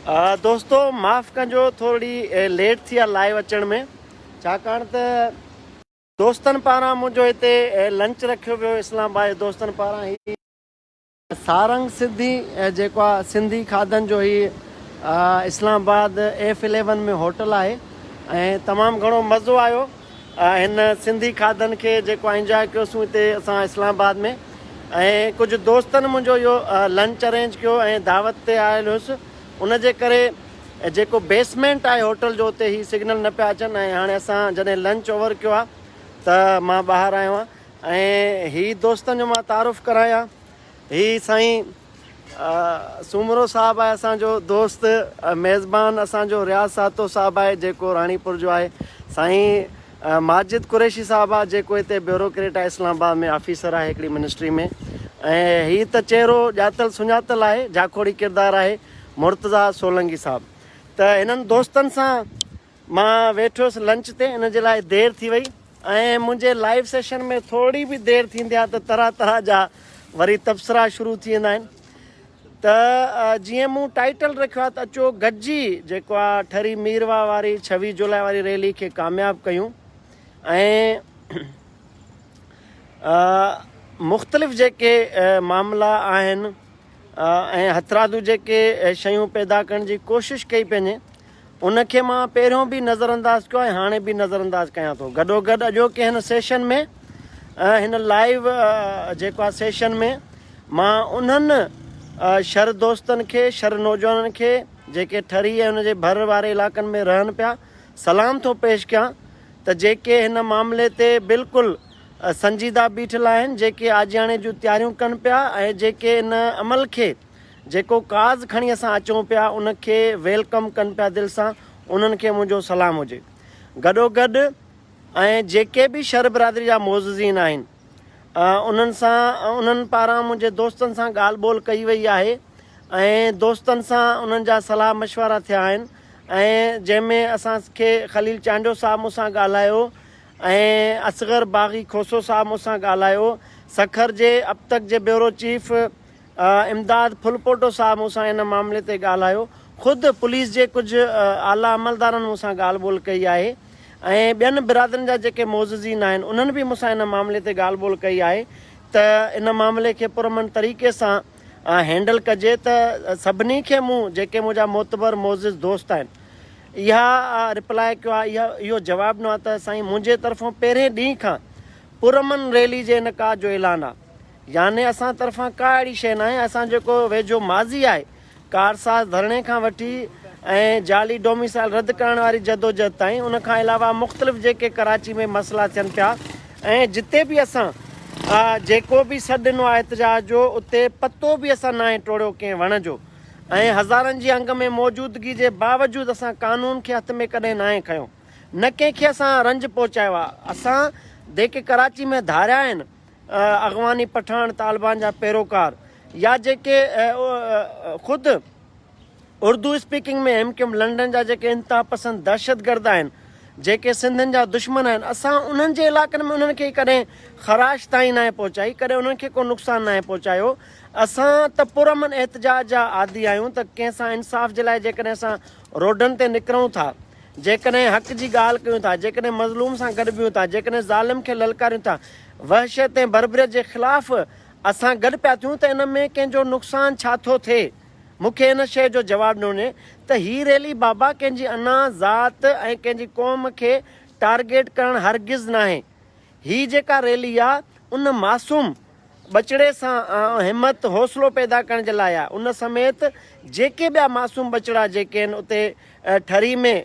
دوستو معاف ڪجو ٿورڙي ليٽ ٿي آ لائيو اچڻ ۾ ڇاڪاڻ ته دوستن پاران منهنجو هتي لنچ رکيو ويو اسلام آباد جي دوستن پاران هي سارنگ سنڌي جيڪو آ سنڌي کاڌن جو هي اسلام آباد ايف اليون ۾ هوٽل آهي ۽ تمام گهڻو مزو آيو هن سنڌي کاڌن کي جيڪو انجواء ڪيوسون هتي اسان اسلام آباد ۾ ۽ ڪجهه دوستن منهنجو اهو لنچ ارينج ڪيو ۽ دعوت تي آيل هيس ان جي ڪري جيڪو بيسمينٽ آهي هوٽل جو اتي هي سگنل نه پيا اچن ۽ هاڻي اسان جڏهن لنچ اوور ڪيو آهي ته مان ٻاهر آيو آهيان ۽ هي دوستن جو مان تعارف ڪرايان هي سائين سومرو صاحب آهي اسان جو دوست ميزبان اسان جو رياض سهتو صاحب آهي جيڪو راڻيپور جو آهي سائين ماجد قريشي صاحب آهي جيڪو هتي بيوروڪريٽ آهي اسلام آباد ۾ آفيسر آهي هڪڙي منسٽري ۾ ۽ هي ته چهرو ڄاتل سڃاتل آهي جاکوڙي ڪردار آهي مرتضيٰ سولنگي صاحب ته هنن دوستن سان مان ويٺو هيس لنچ تي ان جي لاء دير ٿي وئي ۽ منهنجي لائيو سيشن ۾ ٿورڙي به دير ٿيندي آهي ته طرح طرح جا وري تبصرا شروع ٿي ويندا آهن ته جيئن مون ٽائيٽل رکيو آهي ته اچو گڏجي جيڪو آهي ٺري ميرواهه واري ڇويهه جولاء واري ريلي کي ڪامياب ڪيون ۽ مختلف جيڪي معاملا آهن ۽ هٿرادو جيڪي شيون پيدا ڪرڻ جي ڪوشش ڪئي پئي وڃي ان کي مان پهريون به نظر انداز ڪيو ۽ هاڻي به نظر انداز ڪيان ٿو. گڏوگڏ اڄوڪي هن سيشن ۾ هن لائيو جيڪو آهي سيشن ۾ مان انهن شھر دوستن کي شھر نوجوانن کي جيڪي ٺري ۽ ان جي ڀر واري علائقن ۾ رهن پيا سلام ٿو پيش ڪيان ته جيڪي هن معاملي تي بلڪل سنجيده بيٺل آهن جيڪي آجياڻي جون تياريون ڪن پيا ۽ جيڪي ان عمل کي جيڪو ڪاز کڻي اسان اچون پيا ان کي welcome ڪن پيا دل سان انهن کي منهنجو سلام هجي گڏوگڏ ۽ جيڪي به شھر برادري جا معززين آهن انهن سان انهن پاران منهنجي دوستن سان ڳالهه ٻولهه ڪئي وئي آهي ۽ دوستن سان انهن جا صلاح مشورا ٿيا آهن ۽ جنهن ۾ اسان کي خليل چانڊيو صاحب مون سان ڳالهايو ۽ اصغر باغي کوسو صاحب مون سان ڳالهايو سکر جي اب تڪ جي بيورو چيف امداد ڦلپوٽو صاحب مون سان ان معاملي تي ڳالهايو. خود پوليس جي ڪجهه اعليٰ عملدارن مون سان ڳالهه ٻولهه ڪئي آهي ۽ ٻين برادرين جا جيڪي معززين آهن انهن به مون سان ان معاملي تي ڳالهه ٻولهه ڪئي آهي ته ان معاملي کي پرامن طريقي سان هينڊل ڪجي ته سڀني کي مون جيڪي منهنجا معتبر معزز دوست آهن اها رپلاء ڪيو آهي اها اهو جواب ڏنو آهي ته سائين منهنجي طرفون پهرين ڏينهن کان پرامن ريلي جي انعقاد جو اعلان آهي. يعني اسان طرفان ڪا اهڙي شيء ناهي، اسان جيڪو ويجهو ماضي آهي، ڪارساز ڌرڻي کان وٺي ۽ جعلي ڊوميسائل رد ڪرڻ واري جدوجهد تائين، ان کان علاوه مختلف جيڪي ڪراچي ۾ مسئلا ٿين پيا ۽ جتي به اسان جيڪو به سڏ ڏنو آهي احتجاج جو اتي پتو به اسان ناهي ٽوڙيو ڪنهن وڻ جو ۽ هزارن جي انگ ۾ موجودگي جي باوجود اسان قانون کي هٿ ۾ ڪڏهن ناهي کنيو نه ڪنهن کي اسان رنج پهچايو آهي، اسان جيڪي ڪراچي ۾ ڌاريا آهن. اغواني پٺاڻ طالبان جا پيروڪار يا جيڪي خود Urdu speaking ۾ M Q M London جا جيڪي انتها پسند دهشتگرد آهن جيڪي سنڌين جا دشمن آهن اسان انهن جي علائقن ۾ انهن کي ڪڏهن خراش تائين ناهي پهچائي ڪڏهن انهن کي ڪو نقصان ناهي پهچايو اسان ته پرامن احتجاج جا عادي آهيون ته ڪنهن سان انصاف جي لاء جيڪڏهن اسان روڊن تي نڪرون ٿا جيڪڏهن حق جي ڳالهه ڪيون ٿا، جيڪڏهن مظلوم سان گڏ بيهون ٿا، جيڪڏهن ظالم کي للڪاريون ٿا، وحشيت ۽ بربريت جي خلاف اسان گڏ پيا ٿيون ته ان ۾ ڪنهن جو نقصان ڇا ٿو ٿئي؟ مون کي ان شيء جو جواب ڏنو وڃي ته هي ريلي بابا ڪنهن جي انا، ذات ۽ ڪنهن جي قوم کي ٽارگيٽ ڪرڻ هرگز ناهي. هي جيڪا ريلي آ ان معصوم ٻچڙي سان همت حوصلو پيدا ڪرڻ جي لاء آ ان سميت جيڪي ٻيا معصوم ٻچڙا جيڪي آهن اتي ٺري ۾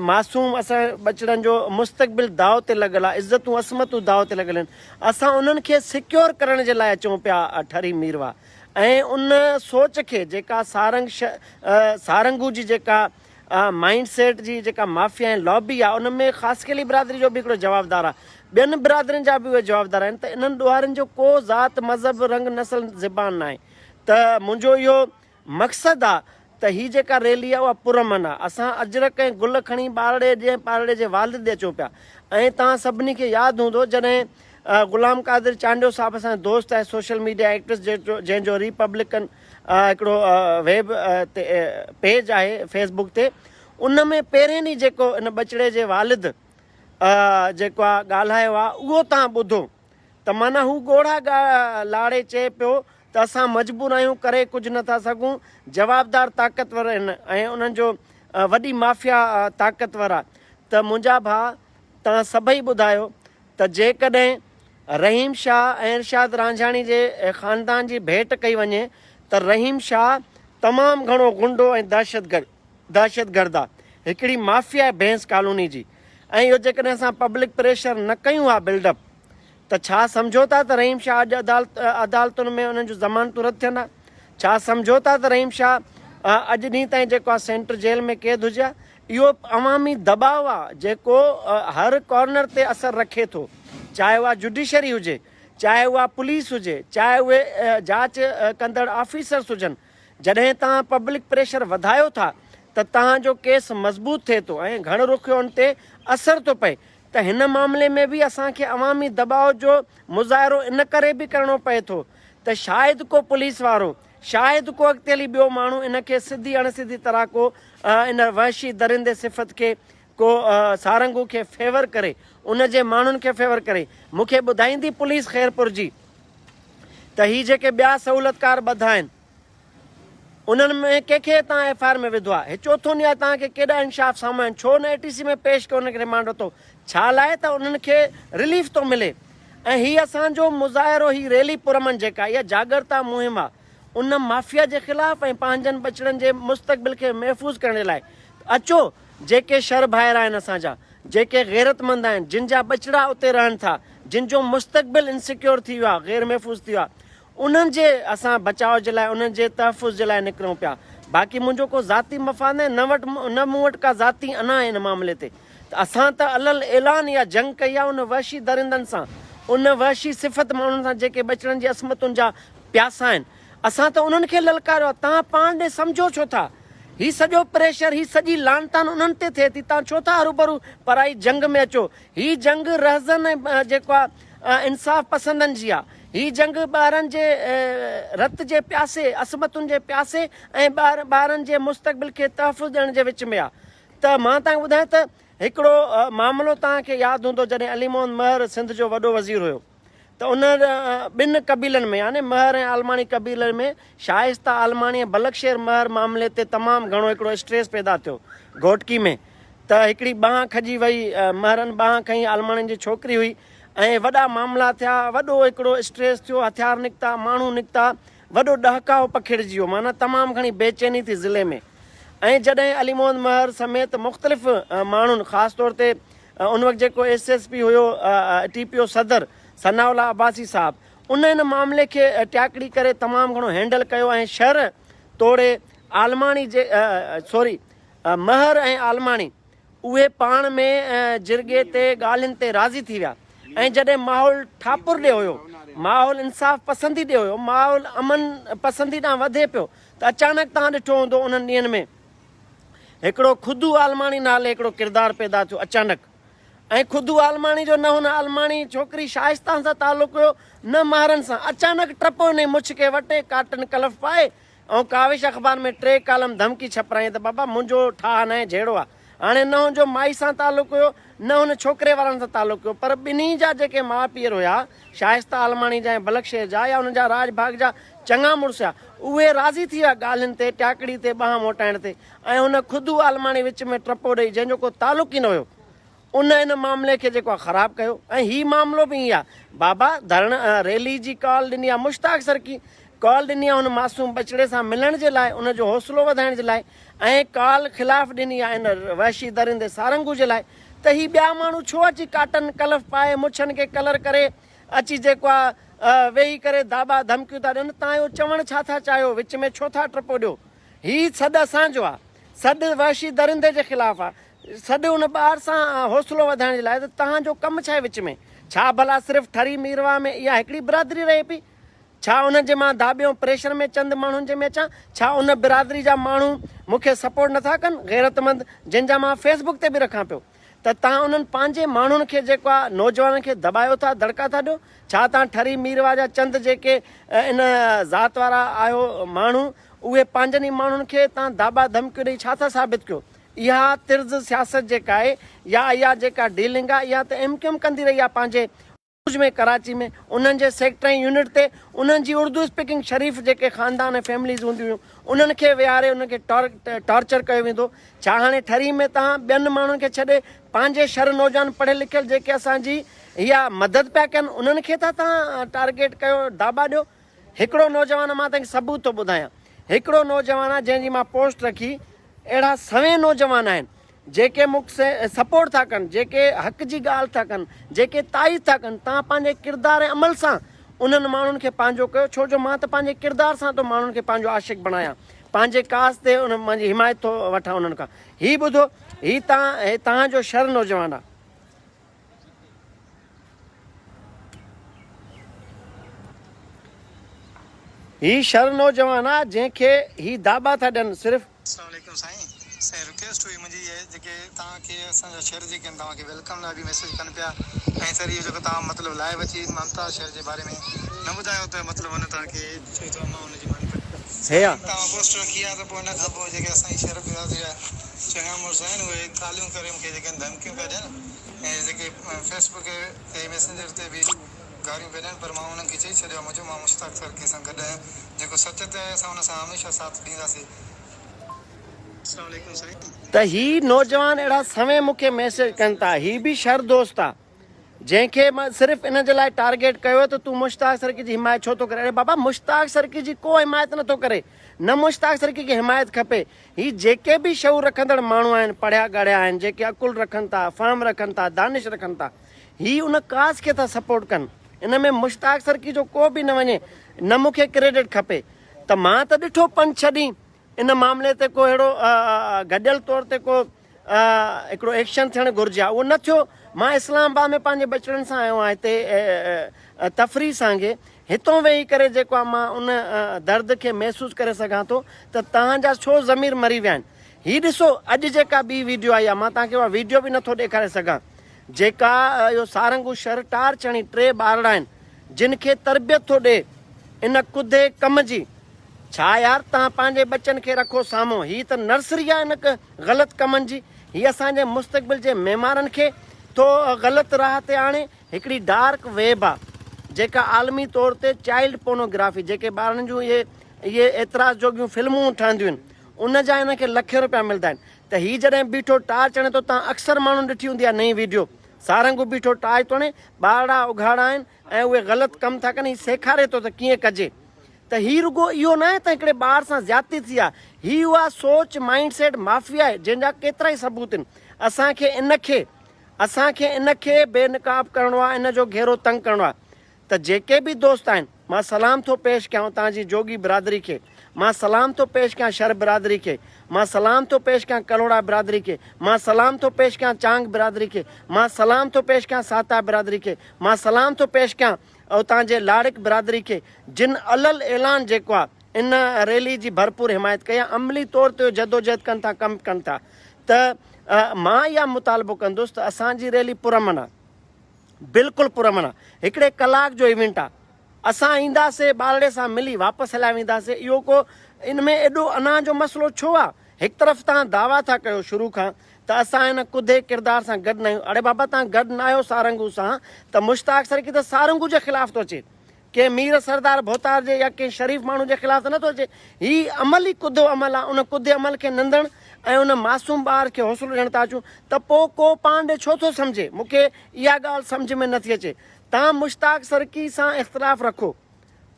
معصوم اسان ٻچڙن جو مستقبل داء تي لڳل آ عزتون عصمتون داء تي لڳل آهن اسان انهن کي سيڪيور ڪرڻ جي لاء اچون پيا ٺري ميرواهه ۽ ان سوچ کي جيڪا سارنگ سارنگو جي جيڪا مائنڊ سيٽ جي جيڪا مافيا ۽ لابي آهي ان ۾ خاصخيلي برادري جو به هڪڙو جوابدار آهي ٻين برادرين جا به اهي جوابدار آهن ته انهن ڏوهارين جو ڪو ذات مذهب رنگ نسل زبان ناهي ته منهنجو اهو مقصد آهي ته هي جيڪا ريلي آهي اها پرامن آهي اسان اجرڪ ۽ گل کڻي ٻارڙي ڏي ۽ ٻارڙي جي والد ڏي اچون پيا ۽ توهان سڀني کي ياد هوندو جڏهن. غلام قادر چانڊيو صاحب اسان جو دوست آهي سوشل ميڊيا ايڪٽرس جنهن جو ريپبلڪن هڪڙو ويب تي پيج آهي فيس بڪ تي ان ۾ پهرين ڏينهن جيڪو ان ٻچڙي جي والد جيڪو آ ڳالهايو آ اهو تان ٻڌو ته معنيٰ هو ڳوڙها لاڙي چئي پيو ته اسان مجبور آهيون ڪري ڪجهه نه ٿا سگهون جوابدار طاقتور آهن ۽ انهن جو وڏي مافيا طاقتور آ ته منهنجا ڀاء توهان سڀئي ٻڌايو ته جيڪڏهن رحيم شاهه ۽ ارشاد رانجهاڻي جي خاندان جي ڀيٽ ڪئي وڃي ته رحيم شاهه تمام گهڻو غنڊو ۽ دهشتگرد آ هڪڙي مافيا آهي ڀينس ڪالوني جي ۽ اهو جيڪڏهن اسان پبلڪ پريشر نه ڪيون ها بلڊ اپ ته ڇا سمجهو ٿا ته رحيم شاهه اڄ عدالتن ۾ انهن جون ضمانتون رد ٿين ها؟ ڇا سمجهو ٿا ته رحيم شاهه اڄ ڏينهن تائين جيڪو آهي سينٽر جيل ۾ قيد هجي ها؟ اهو عوامي دٻاء آهي جيڪو هر ڪارنر تي اثر رکي ٿو چاهي اها جڊيشري هجي، چاهي اها پوليس هجي، چاهي اهي جاچ ڪندڙ آفيسرس هجن، جڏهن توهان پبلڪ پريشر وڌايو ٿا ته توهان جو ڪيس مضبوط ٿئي ٿو ۽ گهڻ رخيو ان تي اثر ٿو پئي ته هن معاملي ۾ به اسان کي عوامي دٻاء جو مظاهرو ان ڪري به ڪرڻو پئي ٿو ته شايد ڪو پوليس وارو شايد ڪو اڳتي هلي ٻيو ماڻهو ان کي سڌي اڻ سڌي طرح ڪو ان وحشي درندي صفت کي ڪو سارنگو کي فيور ڪري ان جي ماڻهن کي فيور ڪري مون کي ٻڌائيندي پوليس خيرپور جي ته هي جيڪي ٻيا سهولتڪار ٻڌا آهن انهن ۾ ڪنهن کي توهان ايف I R ۾ وڌو آهي؟ هي چوٿون ڏينهن آهي توهان کي ڪيڏا انشاف سامهون آهن ڇو نه اي ٽي سي ۾ پيش ڪيو انهن کي ريمانڊ ورتو ڇا لاء ته انهن کي رليف ٿو ملي ۽ هي اسان جو مظاهرو هي ريلي پرامن جيڪا اها جاڳرتا مهم آهي ان مافيا جي خلاف ۽ پنهنجن ٻچڙن جي مستقبل کي محفوظ ڪرڻ جي لاء اچو جيڪي شھر ڀائر آهن اسان جا جيڪي غيرتمند آهن جن جا ٻچڙا اتي رهن ٿا جن جو مستقبل انسيڪيور ٿي ويو آهي غير محفوظ ٿي ويو آهي انهن جي اسان بچاء جي لاء انهن جي تحفظ جي لاء نڪرون پيا باقي منهنجو ڪو ذاتي مفاد ناهي نه وٽ نه مون وٽ ڪا ذاتي انا آهي ان معاملي تي ته اسان ته علل اعلان اها جنگ ڪئي آهي ان وحشي درندن سان ان وحشي صفت ماڻهن سان جيڪي ٻچڙن جي عصمتن جا پياسا آهن اسان ته انهن کي للڪاريو آهي توهان پاڻ ڏي سمجهو ڇو ٿا هي سڄو پريشر هي سڄي لعن طعن انهن تي ٿئي ٿي توهان ڇو ٿا هروڀرو پرائي جنگ ۾ اچو هي جنگ رهزن ۽ جيڪو آهي انصاف پسندن جي آهي هي جنگ ٻارن جي رت جي پياسي عصمتن جي پياسي ۽ ٻارن جي مستقبل کي تحفظ ڏيڻ جي وچ ۾ آهي ته مان توهان کي ٻڌايان ته هڪڙو معاملو توهان کي ياد هوندو جڏهن علي محمد مهر سنڌ جو وڏو وزير هيو ته ان ٻن قبيلن ۾ يعني مهر ۽ عالماڻي قبيلن ۾ شائسته عالماڻي ۽ بلڪ شير مهر معاملي تي تمام گهڻو هڪڙو اسٽريس پيدا ٿيو گهوٽڪي ۾ ته هڪڙي ٻانهن کڄي وئي مهرن ٻانهن کنئي عالماڻين جي ڇوڪري هئي ۽ وڏا معاملا ٿيا وڏو هڪڙو اسٽريس ٿيو هٿيار نڪتا ماڻهو نڪتا وڏو ڏهڪاء پکيڙجي ويو معنيٰ تمام گهڻي بيچيني ٿي ضلعي ۾ ۽ جڏهن علي محمد مهر سميت مختلف ماڻهن خاص طور تي ان وقت جيڪو ايس ايس پي هيو ٽي پي او صدر ثناء الله عباسي صاحب ان ان معاملي کي ٽياڪڙي ڪري تمام گهڻو هينڊل ڪيو ۽ شھر توڙي عالماڻي جي سوري مهر ۽ عالماڻي اهي پاڻ ۾ جرڳي تي ڳالهين تي راضي ٿي ويا ۽ جڏهن ماحول ٺاپر ڏي هيو ماحول انصاف پسندي ڏي هيو ماحول امن پسندي ڏانهن وڌي پيو ته اچانڪ تان ڏٺو هوندو انهن ڏينهن ۾ هڪڙو خدو عالماڻي نالي هڪڙو ڪردار پيدا ٿيو اچانڪ ۽ خدو عالماڻي جو نه هن عالماڻي ڇوڪري شائستان سان تعلق هيو نه مهرن سان اچانڪ ٽپو انهي مڇ کي وٽي ڪاٽن ڪلف پائي ۽ ڪاوش اخبار ۾ ٽي ڪالم ڌمڪي ڇپرايائين ته بابا منهنجو ٺاهه ناهي جهيڙو آ هاڻي نه هن جو مائي سان تعلق هيو نه هن ڇوڪري وارن سان تعلق هيو پر ٻنهي جا جيڪي ماء پيئر هيا شائسته عالماڻي جا ۽ بلڪ شير جا يا انهن جا راڄ ڀاڳ جا چڱا مڙس هيا اهي راضي ٿي ويا ڳالهين تي ٽياڪڙي تي ٻانهن موٽائڻ تي ۽ هن خدو عالماڻي وچ ۾ ٽپو ڏئي جنهن جو ڪو تعلق ئي نه هيو ان ان معاملي کي جيڪو آهي خراب ڪيو ۽ هي معاملو به ائين آهي بابا ڌرڻ ريلي جي ڪال ڏني آهي مشتاق سرڪي ڪال ڏني آهي ان معصوم ٻچڙي سان ملڻ جي لاء ان جو حوصلو وڌائڻ جي لاء ۽ ڪال خلاف ڏني آهي ان وحشي درندي سارنگو جي لاء ته هي ٻيا ماڻهو ڇو اچي ڪاٽن ڪلف پائي مڇن کي ڪلر ڪري اچي جيڪو آ ويهي ڪري داٻا ڌمڪيون ٿا ڏين تان اهو چوڻ ڇا ٿا چاهيو وچ ۾ ڇو ٿا ٽپو ڏيو هي سڏ اسان جو آ سڏ وحشي درندي جي خلاف آ سڏ ان ٻار سان حوصلو وڌائڻ جي لاء ته تهان جو ڪم ڇا آهي وچ ۾ ڇا ڀلا صرف ٺري ميرواهه ۾ اها هڪڙي برادري رهي پئي ڇا انهن جي مان داٻيون پريشر ۾ چند ماڻهن جي ۾ اچان؟ ڇا ان برادري جا ماڻهو مون کي سپورٽ نٿا ڪن؟ غيرتمند جن جا مان فيس بڪ تي به رکان پيو. ته توهان انهن پنهنجي ماڻهن کي جيڪو آ نوجوانن کي دٻايو ٿا دڙڪا ٿا ڏيو ڇا توهان ٺري ميرواهه جا چند جيڪي ان ذات وارا آهيو ماڻهو اهي پنهنجن ئي ماڻهن کي توهان داٻا ڌمڪيون ڏئي ڇا ٿا ثابت ڪيو اها طرز سياست جيڪا آهي يا اها جيڪا ڊيلنگ آ اها ته ايم ڪيو ايم ڪندي رهي آ پنهنجي عروج ۾ ڪراچي ۾ انهن جي سيڪٽر ۽ يونٽ تي انهن جي اردو اسپيڪنگ شريف جيڪي خاندان ۽ فيمليز هونديون هيون انهن کي ويهاري انهن کي ٽارچر ڪيو ويندو ڇا هاڻي ٺري ۾ توهان ٻين ماڻهن کي ڇڏي پنهنجي شھر نوجوان پڙهيل لکيل جيڪي اسان جي اها مدد پيا ڪن انهن کي ٿا توهان ٽارگيٽ ڪيو داٻا ڏيو هڪڙو نوجوان مان توهان کي ثبوت ٿو ٻڌايان هڪڙو نوجوان آهي جنهن جي مان پوسٽ رکي اهڙا سوين نوجوان آهن جيڪي مون کي سپورٽ ٿا ڪن، جيڪي حق جي ڳالهه ٿا ڪن، جيڪي تائيد ٿا ڪن، توهان پنهنجي ڪردار ۽ عمل سان انهن ماڻهن کي پنهنجو ڪيو، ڇو جو مان ته پنهنجي ڪردار سان ٿو ماڻهن کي پنهنجو عاشق بڻايان، پنهنجي ڪاز تي انهن منهنجي حمايت ٿو وٺان انهن کان. هي ٻڌو، هي توهان هي توهان جو شر نوجوان آ. هي شر نوجوان آ جنهن کي هي داٻا ٿا ڏين صرف. اسلام عليڪم سائين سائين رڪويسٽ هئي منهنجي اهي جيڪي توهان کي اسان جا شھر جيڪي آهن توهان کي welcome لاء به ميسيج ڪن پيا ۽ سر اهو جيڪو توهان مطلب لائيو اچي ممتاز شھر جي باري ۾ نه ٻڌايو ته مطلب هن توهان کي چئي ٿو امان هن جي ماني پٽ هيا. سائين توهان پوسٽ رکي آهي ته پوء ان کان پوء جيڪي اسان جي شھر برادري جا چڱا مڙس آهن اهي ڪاليون ڪري مونکي جيڪي آهن ڌمڪيون پيا ڏين ۽ جيڪي فيس بڪ تي ميسينجر تي به گاريون پيا ڏين پر مان انهن کي چئي ڇڏيو آهي منهنجو مان مشتاق سرڪي سان گڏ آهيان جيڪو سچ تي آهي اسان ان سان هميشه ساٿ ڏينداسين. اسلام عليڪم سائين. ته هي نوجوان اهڙا سوين مون کي ميسيج ڪن ٿا هي به شر دوست آ جنهن کي مان صرف ان جي لاء ٽارگيٽ ڪيو ته تون مشتاق سرڪي جي حمايت ڇو ٿو ڪرين اڙي بابا مشتاق سرڪي جي ڪو حمايت نه ٿو ڪري نه مشتاق سرڪي کي حمايت کپي هي جيڪي به شعور رکندڙ ماڻهو آهن پڙهيا ڳڙهيا آهن جيڪي عقل رکن ٿا فهم رکن ٿا دانش رکن ٿا هي ان ڪاز کي ٿا سپورٽ ڪن ان ۾ مشتاق سرڪي جو ڪو به نه وڃي نه مون کي ڪريڊٽ کپي ته مان ته ڏٺو پنج ڇهه ڏينهن ان معاملي تي ڪو اهڙو گڏيل طور تي ڪو هڪڙو ايڪشن ٿيڻ گهرجي ها اهو نه ٿيو. مان اسلام آباد ۾ پنهنجي ٻچڙن سان آيو آهيان هتي تفريح سانگي هتون ويهي ڪري جيڪو آهي مان ان درد کي محسوس ڪري سگهان ٿو ته توهان جا ڇو ضمير مري ويا آهن. هي ڏسو اڄ جيڪا ٻي ويڊيو آئي آهي مان توهان کي اها ويڊيو به نٿو ڏيکاري سگهان جيڪا اهو سارنگو شھر ٽار چڻي ٽي ٻارڙا آهن جن کي تربيت ٿو ڏي ان ڪڌي ڪم جي ڇا يار توهان پنهنجي ٻچن کي رکو سامهون هي ته نرسري آهي ان غلط ڪمن جي هي اسان جي مستقبل جي معمارن کي ٿو غلط راهه تي آڻي هڪڙي ڊارڪ ويب آ جيڪا عالمي طور تي چائلڊ پورنوگرافي جيڪي ٻارن جون اهي اهي اعتراض جوڳيون فلمون ٺهنديون آهن ان جا هن کي لکين روپيا ملدا آهن ته هي جڏهن بيٺو ٽارچ هڻي ٿو توهان اڪثر ماڻهن ڏٺي هوندي آهي نئين ويڊيو سارنگو بيٺو ٽارچ ٿو هڻي ٻارڙا اگهاڙا آهن ۽ اهي غلط ڪم ٿا ڪن هي سيکاري ٿو ته ڪيئن ڪجي ته هي رڳو اهو ناهي ته هڪڙي ٻار سان زيادتي ٿي آهي، هي اها سوچ، مائينڊ سيٽ، مافيا آهي جنهن جا ڪيترائي ثبوت آهن. اسان کي ان کي اسان کي ان کي بي نقاب ڪرڻو آهي، ان جو گهيرو تنگ ڪرڻو آهي ته جيڪي به دوست آهن، مان سلام ٿو پيش ڪيان اتان جي جوڳي برادري کي، مان سلام ٿو پيش ڪيان شر برادري کي، مان سلام ٿو پيش ڪيان ڪلهوڙا برادري کي، مان سلام ٿو پيش ڪيان چانگ برادري کي، مان سلام ٿو پيش ڪيان ساتا برادري کي، مان سلام ٿو پيش ڪيان اتان جي لاڙڪ برادري کي جن الل اعلان جيڪو آ ان ريلي جي ڀرپور حمايت ڪئي آ عملي طور تي جدوجهد ڪن ٿا ڪم ڪن ٿا ته مان اها مطالبو ڪندس ته اسان جي ريلي پرامن آ بلڪل پرامن آ هڪڙي ڪلاڪ جو ايونٽ آ اسان اينداسي ٻارڙي سان ملي واپس هليا وينداسي اهو ڪو ان ۾ ايڏو انا جو مسئلو ڇو آ هڪ طرف توهان دعويٰ ٿا ڪيو شروع کان ته اسان هن ڪڌي ڪردار سان گڏ ناهيون. اڙي بابا توهان گڏ ناهيو سارنگو سان ته مشتاق سرڪي ته سارنگو جي خلاف ٿو اچي. ڪنهن مير سردار ڀوتار جي يا ڪنهن شريف ماڻهو جي خلاف ته نٿو اچي. هي عمل ئي ڪڌو عمل آ. ان ڪڌي عمل کي نندڻ ۽ ان معصوم ٻار کي حوصلو ڏيڻ ٿا اچون ته پوء ڪو پاڻ ڏي ڇو ٿو سمجهي؟ مون کي اها ڳالهه سمجهه ۾ نٿي اچي. توهان مشتاق سرڪي سان اختلاف رکو.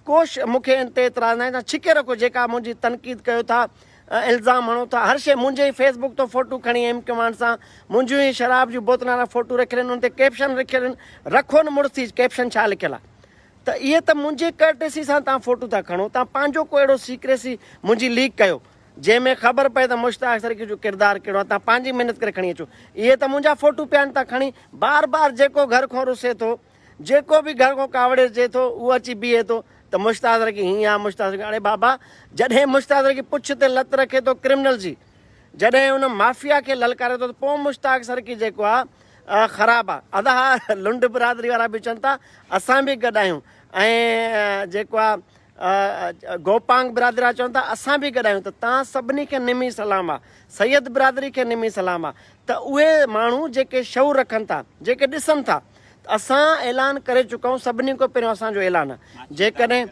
ڪو مون کي ان تي اعتراض ناهي توهان ڇڪي رکو جيڪا منهنجي تنقيد ڪيو ٿا الزام هڻو ٿا هر شيء منهنجي ئي فيس بڪ تان فوٽو کڻي ايم ڪيوان سان منهنجون ئي شراب جون بوتلن وارا فوٽو رکيل آهن ان تي ڪيپشن رکيل آهن رکو نه مڙس ٿي ڪيپشن ڇا لکيل آهي ته اهي ته منهنجي ڪرٽسي سان توهان فوٽو ٿا کڻو توهان پنهنجو ڪو اهڙو سيڪريسي منهنجي ليڪ ڪيو جنهن ۾ خبر پئي ته مشتاق سرڪي جو ڪردار ڪهڙو آهي توهان پنهنجي محنت ڪري کڻي اچو اهي ته منهنجا فوٽو پيا آهن توهان کڻي بار بار جيڪو گهر کان رسي ٿو جيڪو به گهر کان ڪاوڙجي ٿو اهو اچي بيهي ٿو ته مشتاق رکي هيئن آ مشتاق رکي اڙي بابا جڏهن مشتاق رکي پڇ تي لت رکي ٿو ڪرمنل جي جڏهن ان مافيا کي للڪاري ٿو ته پوء مشتاق سرڪي جيڪو آ خراب آ. ادا ها لنڊ برادري وارا به چون ٿا اسان به گڏ آهيون ۽ جيڪو آ گوپانگ برادري وارا چون ٿا اسان به گڏ آهيون ته تان سڀني کي نمي سلام آ، سيد برادري کي نمي سلام آ ته اهي ماڻهو جيڪي شعور رکن ٿا جيڪي ڏسن ٿا ته اسان اعلان ڪري چڪا آهيون سڀني کان پهريون اسان جو اعلان آ جيڪڏهن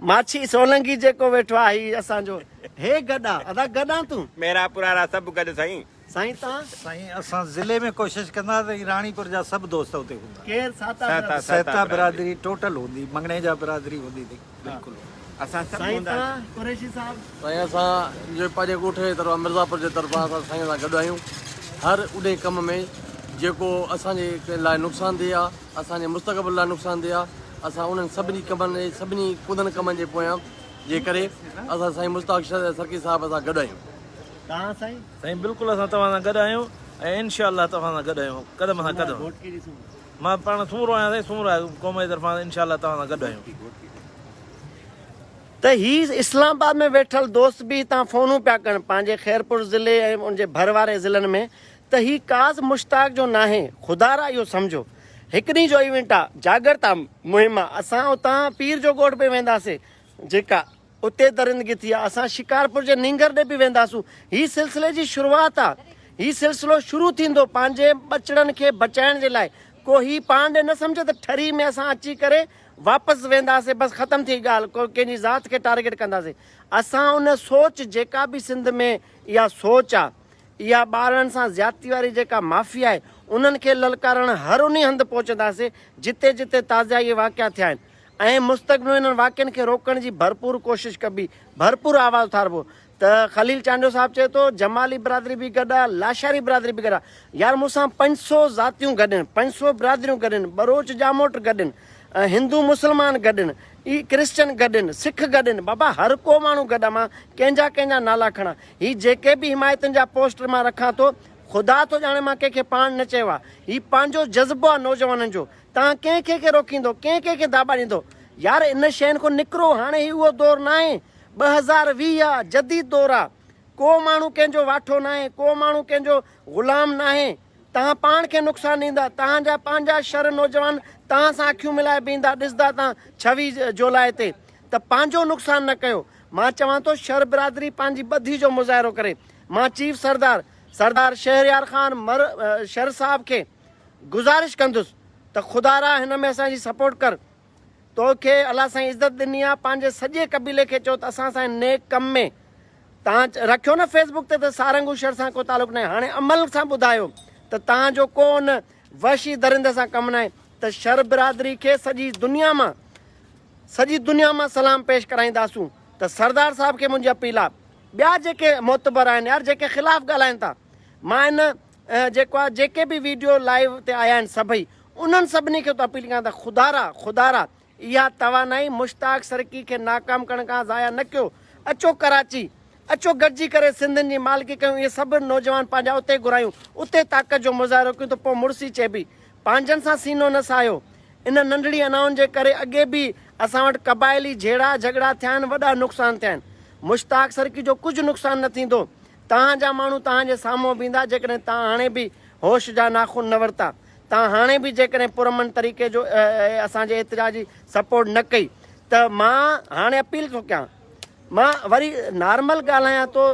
ماڇي سولنگي جيڪو ويٺو آ هي اسان جو هي گڏ آ ادا گڏ آن تون. ميرا پرارا سڀ گڏ سائين. سائين تان. سائين اسان ضلعي ۾ ڪوشش ڪندا ته هي راڻيپور جا سڀ دوست اتي هوندا. ڪير ساتا برادري. سهتا برادري ٽوٽل هوندي مڱڻيجا برادري هوندي بلڪل. اسان سڀ سائين هوندا. تان قريشي صاحب. سائين اسان جي پنهنجي ڳوٺ جي طرفان مرزاپور جي طرفان اسان سائين سان گڏ آهيون هر انهي ڪم ۾ جيڪو اسان جي لاء نقصان ده آ اسان جي مستقبل لاء نقصان ده آ اسان انهن سڀني ڪمن جي سڀني ڪندن ڪمن جي پويان جي ڪري اسان سائين مشتاق سرڪي صاحب سان گڏ آهيون. تان سائين. سائين بلڪل اسان توهان سان گڏ آهيون ۽ انشاء الله توهان سان گڏ آهيون قدم سان قدم مان پاڻ سومرو آهيان سائين سومرا قوم جي طرفان انشاء الله توهان سان گڏ آهيون. ته هي اسلام آباد ۾ ويٺل دوست به هتان فونون پيا ڪن پنهنجي خيرپور ضلعي ۽ ان جي ڀر واري ضلعن ۾ ته هي ڪاز مشتاق جو ناهي خدارا اهو سمجهو هڪ ڏينهن جو ايونٽ آ جاڳرتا مهم آ اسان اتان پير جو ڳوٺ به وينداسي جيڪا اتي درندگي ٿي آ اسان شڪارپور جي نينگر ڏي به وينداسون هي سلسلي جي شروعات آ هي سلسلو شروع ٿيندو پنهنجي ٻچڙن کي بچائڻ جي لاء ڪو هي پاڻ ڏي نه سمجهي ته ٺري ۾ اسان اچي ڪري واپس وينداسين بس ختم ٿي ڳالهه ڪو ڪنهن جي ذات کي ٽارگيٽ ڪنداسين اسان ان سوچ جيڪا به سنڌ ۾ اها سوچ آ اها ٻارڙن سان زيادتي واري جيڪا مافيا آهي انهن کي للڪارڻ هر انهي هنڌ پهچنداسين جتي جتي تازا اهي واقعا ٿيا آهن ۽ مستقبل ۾ انهن واقعن کي روڪڻ جي ڀرپور ڪوشش ڪبي ڀرپور آواز اٿاربو ته خليل چانڊيو صاحب چئي ٿو جمالي برادري به گڏ آ لاشاري برادري به گڏ آ يار مون سان 500 ذاتيون گڏ آهن 500 برادريون گڏ آهن ٻروچ ڄاموٽ گڏ آهن هندو مسلمان گڏ آهن اي ڪرسچن گڏ آهن سک گڏ آهن بابا هر ڪو ماڻهو گڏ آ مان ڪنهن جا ڪنهن جا نالا کڻان هي جيڪي به حمايتن جا پوسٽر مان رکان ٿو خدا ٿو ڄاڻي مان ڪنهن کي پاڻ نه چيو آ هي پنهنجو جذبو آ نوجوانن جو توهان ڪنهن کي کي روڪيندو ڪنهن ڪنهن کي داٻا ڏيندو يار ان شين کان نڪرو هاڻي هي اهو دور ناهي 2020 آ جديد دور آ ڪو ماڻهو ڪنهن جو واٺو ناهي ڪو ماڻهو ڪنهن جو غلام ناهي توهان پاڻ کي نقصان ڏيندا توهان جا پنهنجا شر نوجوان توهان سان اکيون ملائي بيهندا ڏسندا توهان 26 جولاء تي ته پنهنجو نقصان نه ڪيو مان چوان ٿو شر برادري پنهنجي ٻڌي جو مظاهرو ڪري مان چيف سردار سردار شهريار خان مر شر صاحب کي گذارش ڪندس ته خدارا هن ۾ اسان جي سپورٽ ڪر توکي الله سائين عزت ڏني آ پنهنجي سڄي قبيلي کي چئو ته اسان سان هن نيڪ ڪم ۾ توهان رکيو نه فيس بڪ تي ته سارنگو شھر سان ڪو تعلق ناهي هاڻي عمل سان ٻڌايو ته توهان جو ڪو ان وحشي درندي سان ڪم ناهي ته شھر برادري کي سڄي دنيا مان سڄي دنيا مان سلام پيش ڪرائينداسون ته سردار صاحب کي منهنجي اپيل آ ٻيا جيڪي معتبر آهن يار جيڪي خلاف ڳالهائن ٿا مان ان جيڪو آ جيڪي به ويڊيو لائيو تي آيا آهن سڀئي انهن سڀني کي ٿو اپيل ڪيان ته خدارا خدارا اها توانائي مشتاق سرڪي کي ناڪام ڪرڻ کان ضايع نه ڪيو اچو ڪراچي اچو گڏجي ڪري سنڌين جي مالڪي ڪيون اهي سڀ نوجوان پنهنجا اتي گهرايون اتي طاقت جو مظاهرو ڪيون ته پوء مڙسي چئبي پنهنجن سان سينو نه ساهيو ان ننڍڙي انائن جي ڪري اڳي به اسان وٽ قبائلي جهيڙا جهڳڙا ٿيا آهن وڏا نقصان ٿيا آهن مشتاق سرڪي جو ڪجهه نقصان نه ٿيندو توهان جا ماڻهو توهان جي سامهون بيهندا، جيڪڏهن توهان هاڻي به هوش جا ناخن نه ورتا، توهان هاڻي به جيڪڏهن پرامن طريقي جو اسان جي احتجاج جي سپورٽ نه ڪئي ته مان هاڻي اپيل ٿو ڪيان، مان وري نارمل ڳالهايان ٿو،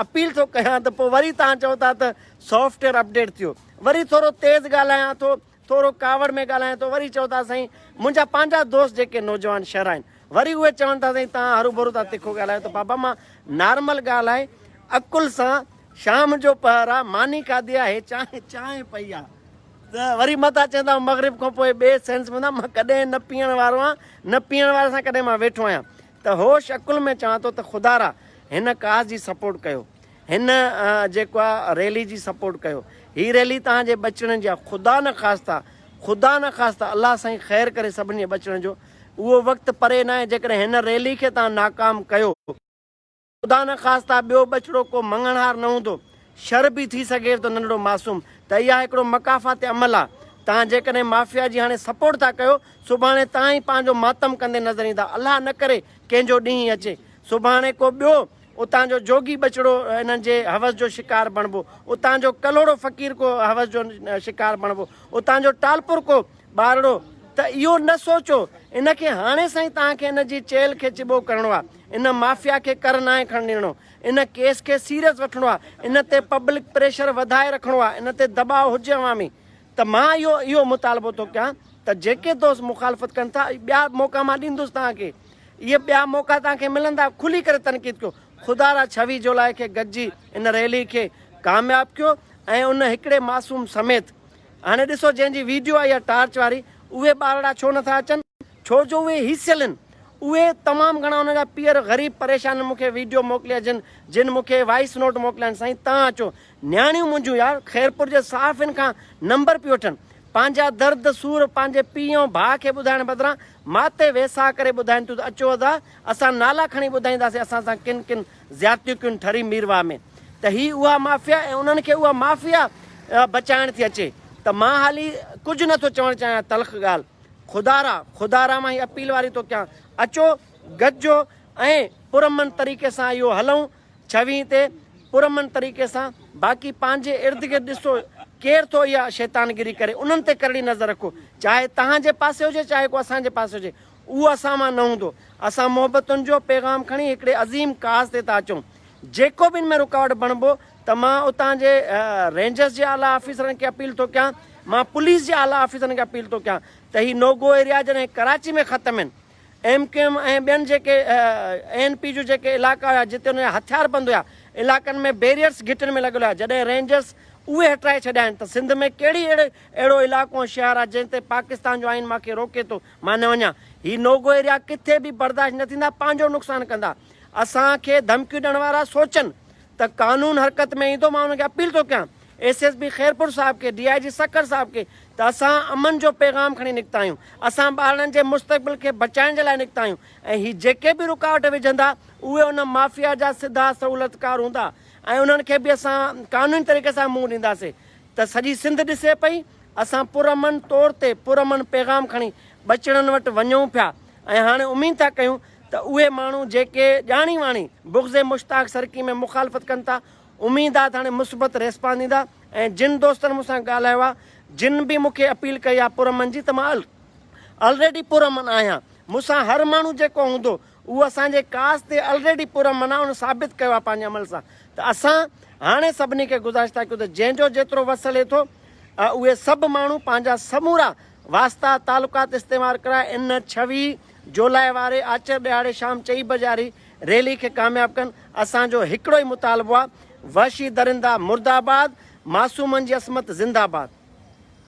اپيل ٿو ڪيان ته پوء وري توهان چئو ٿا ته سافٽ ويئر اپڊيٽ ٿيو، وري ٿورو تيز ڳالهايان ٿو، ٿورو ڪاوڙ ۾ ڳالهايان ٿو، وري چئو ٿا سائين منهنجا پنهنجا دوست جيڪي نوجوان شھر آهن وري اهي چون ٿا سائين توهان هروڀرو ٿا تکو ڳالهايو ته بابا مان نارمل ڳالهه آهي عقل سان شام جو پهر آ ماني کاڌي آهي چانهه چانهه پئي آ ته وري متان چوندا مغرب کان پوء ٻئي سينس ۾ مان ڪڏهن نه پيئڻ وارو آهيان نه پيئڻ واري سان ڪڏهن مان ويٺو آهيان ته هوش عقل ۾ چوان ٿو ته خدارا هن ڪاز جي سپورٽ ڪيو هن جيڪو آ ريلي جي سپورٽ ڪيو هي ريلي توهان جي ٻچڙن جي آ خدا نه خواسته خدا نه خواسته الله سائين خير ڪري سڀني جي ٻچڙن جو اهو وقت پري ناهي جيڪڏهن هن ريلي کي توهان ناڪام ڪيو خدا نه خواسته ٻيو ٻچڙو ڪو مڱڻهار نه هوندو شر به ٿي سگهي ٿو ننڍڙو معصوم ته اها هڪڙو مڪافات عمل آ توهان جيڪڏهن مافيا جي هاڻي سپورٽ ٿا ڪيو سڀاڻي توهان ئي پنهنجو ماتم ڪندي نظر ايندا الله نه ڪري ڪنهن جو ڏينهن اچي سڀاڻي ڪو ٻيو اتان جو جوڳي ٻچڙو انهن جي حوس جو شڪار بڻبو، اتان جو ڪلهوڙو فقير ڪو حوس جو شڪار بڻبو، اتان جو ٽالپر ڪو ٻارڙو ته اهو نه سوچو ان کي هاڻي سائين توهان کي ان جي چيلهه کي چٻو ڪرڻو آهي، ان مافيا کي ڪر ناهي کڻڻ ڏيڻو، ان ڪيس کي سيريس وٺڻو آهي، ان تي پبلڪ پريشر وڌائي رکڻو آهي، ان تي دٻاء هجي عوامي ته مان اهو اهو مطالبو ٿو ڪيان ته جيڪي دوست مخالفت ڪن ٿا ٻيا موقعا مان ڏيندس توهان کي اهي ٻيا موقعا توهان کي ملندا کلي ڪري تنقيد ڪيو خدا را ڇويهه جولاء کي گڏجي ان ريلي کي ڪامياب ڪيو ۽ ان هڪڙي معصوم سميت هاڻي ڏسو جنهن جي ويڊيو آئي آهي ٽارچ واري اهي ٻارڙا ڇو نٿا اچن ڇو جو اهي هيسيل آهن اهي تمام گهڻا انهن جا پيئر غريب پريشان آهن مون کي ويڊيو موڪليا جن جن مون کي وائس نوٽ موڪليا آهن سائين تان اچو نياڻيون منهنجون يار خيرپور جي صحافين کان نمبر پيون وٺن پنهنجا درد سور پنهنجي پيء ۽ ڀاء کي ٻڌائڻ بدران ماتي ويساهه ڪري ٻڌائين ٿيون ته اچو ادا اسان نالا کڻي ٻڌائينداسين اسان سان ڪن ڪن زيادتيون ڪيون ٺري ميرواهه ۾ ته هي اها مافيا ۽ انهن کي اها مافيا بچائڻ ٿي اچي ته مان حالي ڪجهه نه ٿو چوڻ چاهيان تلخ ڳالهه خدارا خدارا مان هي اپيل واري ٿو ڪيان اچو گڏجو ۽ پرامن طريقي سان اهو هلون ڇويهين تي پرامن طريقي سان باقي پنهنجي ارد گرد ڏسو ڪير ٿو اها شيطانگيري ڪري انهن تي ڪرڙي نظر رکو چاهي توهان جي پاسي هجي چاهي ڪو اسان جي پاسي هجي اهو اسان مان نه هوندو اسان محبتن جو پيغام کڻي هڪڙي عظيم ڪاز تي ٿا اچون جيڪو به ان ۾ رڪاوٽ بڻبو ته مان اتان جي رينجرز جي اعليٰ آفيسرن کي اپيل ٿو ڪيان مان پوليس جي اعليٰ آفيسرن کي اپيل ٿو ڪيان ته هي نوگو ايريا جڏهن ڪراچي ۾ ختم آهن ايم ڪيو ايم ۽ ٻين جيڪي اي اين پي جو جيڪي علائقا هيا جتي انهن جا هٿيار بند هيا علائقن ۾ بيريئرس گهٽين ۾ لڳل هيا جڏهن رينجرس اهي هٽرائي ڇڏيا آهن ته سنڌ ۾ ڪهڙي اهڙي اهڙو علائقو ۽ شهر آهي جنهن تي پاڪستان جو آئين مان کي روڪي ٿو مان نه وڃان هي نوگو ايريا ڪٿي به برداشت نه ٿيندا پنهنجو نقصان ڪندا اسان کي ڌمڪيون ڏيڻ وارا سوچن ته قانون حرڪت ۾ ايندو مان انهن کي اپيل ٿو ڪيان ايس ايس پي خيرپور صاحب کي ڊي I جي سکر صاحب کي ته اسان امن جو پيغام کڻي نڪتا آهيون اسان ٻارڙن جي مستقبل کي بچائڻ جي لاء نڪتا آهيون ۽ هي جيڪي به رڪاوٽ وجهندا اهي ان مافيا جا سڌا سهولتڪار هوندا ۽ انهن کي به اسان قانوني طريقي سان منهن ڏينداسين ته سڄي سنڌ ڏسي پئي اسان پرامن طور تي پرامن پيغام کڻي ٻچڙن وٽ وڃون پيا ۽ هاڻي اميد ٿا ڪيون ته اهي ماڻهو جيڪي ڄاڻي واڻي بغض مشتاق سرڪي ۾ مخالفت ڪن ٿا اميد آ ته هاڻي مثبت ريسپانس ڏيندا ۽ جن دوستن مون سان ڳالهايو آ جن به مون کي اپيل ڪئي آ پرامن جي ته مان الريڊي پرامن آهيان مون سان هر ماڻهو جيڪو هوندو اهو اسان جي ڪاز تي الريڊي پرامن آ ان ثابت ڪيو آ پنهنجي عمل سان ته اسان هاڻي سڀني کي گذارش ٿا ڪيون ته جنهن جو جيترو وس هلي ٿو اهي سڀ ماڻهو پنهنجا سمورا واسطا تعلقات استعمال ڪرائي ان ڇويهه جولاء واري آچر ڏهاڙي شام چئي بجي واري ريلي کي ڪامياب ڪن اسان جو هڪڙو ئي مطالبو آ وحشي درندا مرده آباد معصومن جي عصمت زنده آباد.